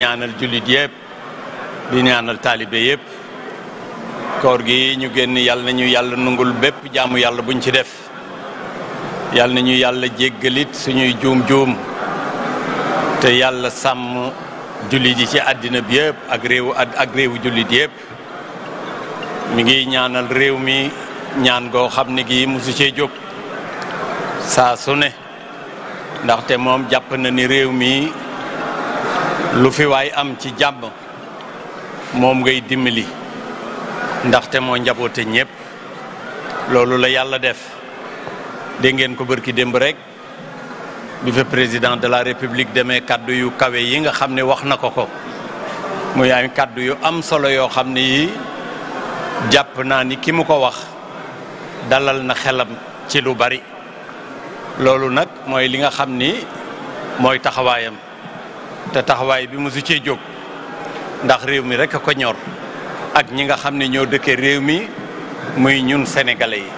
ñaanal jullit yëpp di ñaanal taalibe yëpp koor gi ñu génn yàlla nañu yàlla nungul bépp jaamu yàlla buñ ci def yàlla nañu yàlla jéggalit suñuy juum te yàlla sàmm jullit yi ci àddina bi yëpp ak réewu jullit yëpp mi ngi ñaanal réew mi ñaan goo xam ne gi musu cee jóg saa su ne ndaxte moom jàpp na ni réew mi lu fi waay am ci jàmm moom ngay dimbali ndaxte moo njaboote ñëpp loolu la yàlla def dégg ngeen ko bërki démb rek bi fa président de la république demee kaddu yu kawe yi nga xam ne wax na ko muy ay kaddu yu am solo yoo xam ne yi jàpp naa ni ki mu ko wax dalal na xelam ci lu bari loolu nag mooy li nga xam ni mooy taxawaayam te taxawaay bi mosu cee jóg ndax réew mi rek a ko ñor ak ñi nga xam ne ñoo dëkkee réew mi muy ñun sénégalais yi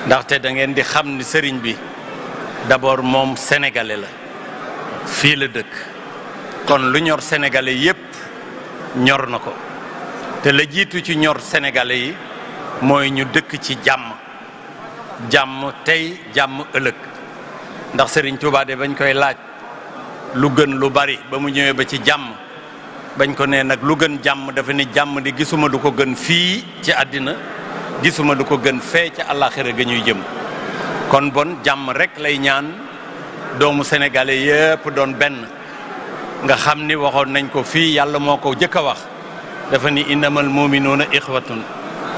ndaxte da ngeen di xam ni sëriñ bi d'abord moom sénégalais la fii la dëkk kon lu ñor sénégalais yépp ñor na ko te la jiitu ci ñor sénégalais yi mooy ñu dëkk ci jàmm tey jàmm ëllëg ndax sëriñ Tuubaa de bañ koy laaj lu gën lu bari ba mu ñëwee ba ci jàmm bañ ko nee nag lu gën jàmm dafa ni jàmm di gisuma lu ko gën fii ci àddina gisuma lu ko gën fee ci àllaaxira ga ñuy jëm kon bon jàmm rek lay ñaan doomu sénégalais yépp doon benn nga xam ni waxoon nañ ko fii yàlla moo ko jëkk a wax dafa ni innamal mu'minuuna ixwatun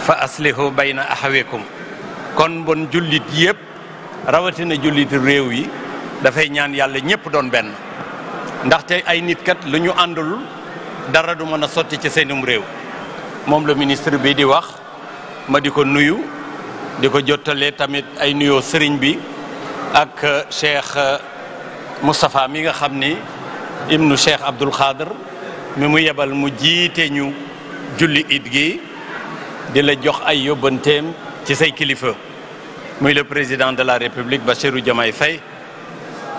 fa aslihu bayna axaweekum kon bon jullit yépp rawatina jullit réew yi dafay ñaan yàlla ñépp doon benn ndaxte ay nit kat lu ñu àndul dara du mën a sotti ci seenum réew moom la ministre bi di wax ma di ko nuyu di ko jottalee tamit ay nuyoo sëriñ bi ak Cheikh Moustapha mi nga xam ni ibnu Cheikh Abdoul Khadr mi mu yebal mu jiite ñu julli it gi di la jox ay yóbbanteem ci say kilifa muy le président de la République Bassirou Diomaye Faye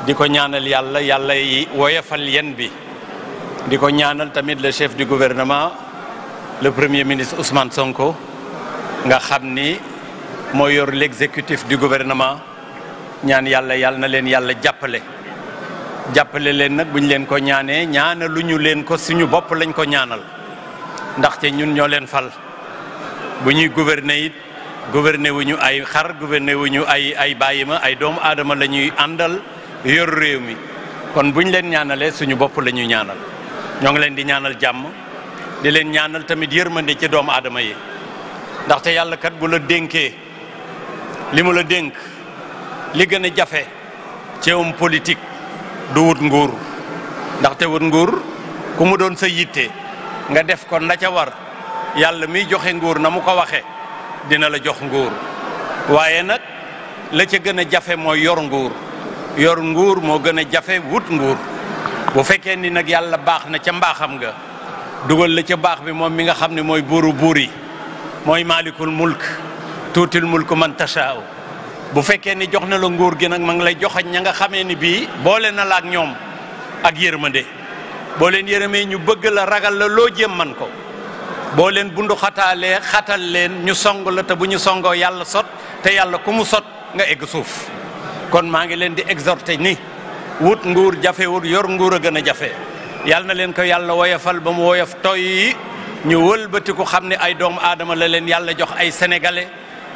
di ko ñaanal yàlla yi woyofal yen bi di ko ñaanal tamit le chef du gouvernement le premier ministre Ousmane Sonko nga xam ni moo yor l'exécutif du gouvernement ñaan yàlla na leen yàlla jàppale leen nag bu ñu leen ko ñaanee ñaanaluñu leen ko suñu bopp lañ ko ñaanal ndaxte ñun ñoo leen fal bu ñuy gouverner it gouverner wuñu ay xar gouverner wuñu ay bàyyima ay doomu aadama la ñuy àndal yor réew mi kon bu ñu leen ñaanalee suñu bopp la ñuy ñaanal ñoo ngi leen di ñaanal jàmm di leen ñaanal tamit yërmande ci doomu aadama yi ndaxte yàlla kat bu la dénkee li mu la dénk li gën a jafe ci homme politique du wut nguur ndaxte wut nguur ku mu doon sa yitte nga def ko na ca war yàlla miy joxe nguur na mu ko waxee dina la jox nguur waaye nag la ca gën a jafe mooy yor nguur moo gën a jafe wut nguur bu fekkee ni nag yàlla baax na ca mbaaxam nga dugal la ca baax bi moom mi nga xam ne mooy buuru buur yi mooy maalikul mulk tuutil mulk man tashaa bu fekkee ni jox na la nguur gi nag ma ngi lay joxañ ña nga xamee ni bii boole na la ak ñoom ak yërmande boo leen yërëmee ñu bëgg la ragal la loo jéem man ko boo leen bundu xataalee xatal leen ñu song la te bu ñu songoo yàlla sot te yàlla ku mu sot nga egg suuf kon maa ngi leen di exhorter ni wut nguur jafewut yor nguur a gën a jafe yàlla na leen ko yàlla woyofal ba mu woyof toy ñu wëlbati ko xam ne ay doomu aadama la leen yàlla jox ay sénégalais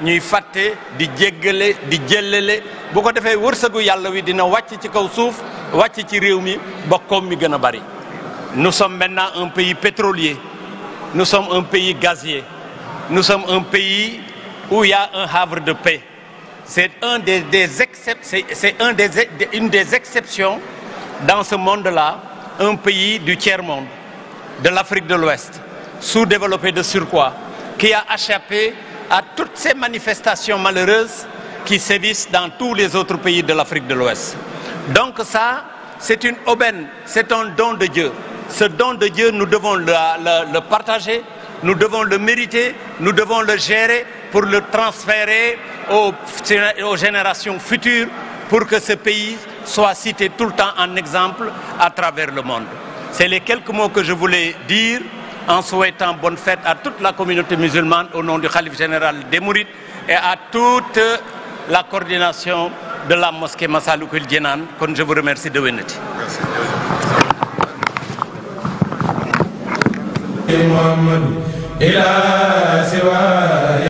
ñuy fàtte di jéggale di jëllale bu ko defee wërsëgu yàlla wi dina wàcc ci kaw suuf wàcc ci réew mi ba koom mi gën a bari. Nous sommes maintenant un pays pétrolier, nous sommes un pays gazier, nous sommes un pays où il y a un havre de paix. C'est une des exceptions dans ce monde-là, un pays du tiers-monde, de l'Afrique de l'Ouest, sous-développé de surcroît, qui a échappé à toutes ces manifestations malheureuses qui sévissent dans tous les autres pays de l'Afrique de l'Ouest. Donc ça, c'est une aubaine, c'est un don de Dieu. Ce don de Dieu, nous devons le partager, nous devons le mériter, nous devons le gérer pour le transférer aux générations futures pour que ce pays soit cité tout le temps en exemple à travers le monde. C'est les quelques mots que je voulais dire en souhaitant bonne fête à toute la communauté musulmane au nom du Khalife général des Mourides et à toute la coordination de la mosquée Massalikul Jinaan. Kon je vous remercie de venir. Merci.